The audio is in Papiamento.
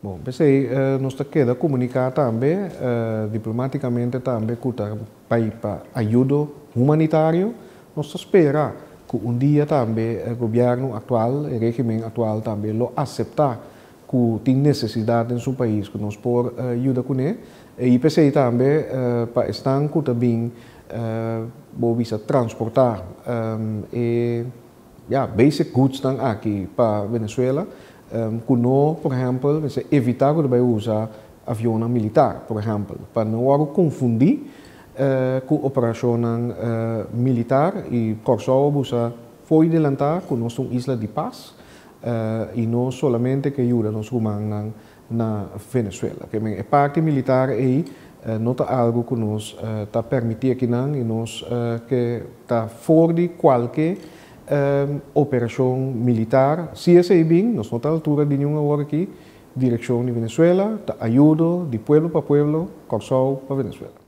Bon, p'esei nos ta keda komuniká tambe diplomátikamente tambe ku ta pa ayudo humanitario. Nos ta spera ku un dia tambe e gobièrnu aktual, e régimen aktual tambe lo aseptá ku tin nesesidat den su pais ku nos por yuda kuné. I p'esei tambe pa esnan ku ta bin bo bisa transportá e ya basic goodsnan aki pa Venezuela, ku no, por ehèmpel, mester evitá ku ta bai usa avionnan militar, por ehèmpel, pa no wòrdu konfundí ku operashonnan militar. I Kòrsou a busa fo'i delantá ku nos ta un isla di pas i no solamente ke yuda nos rumannan na Venezuela. Ke men e parti militar ei no ta algu ku nos ta permití akinan i nos ke ta for di kualke operashon militar. Si esei bin, nos no ta altura di niun awor aki, direkshon di Venezuela, ta ayudo di pueblo pa pueblo, Kòrsou pa Venezuela.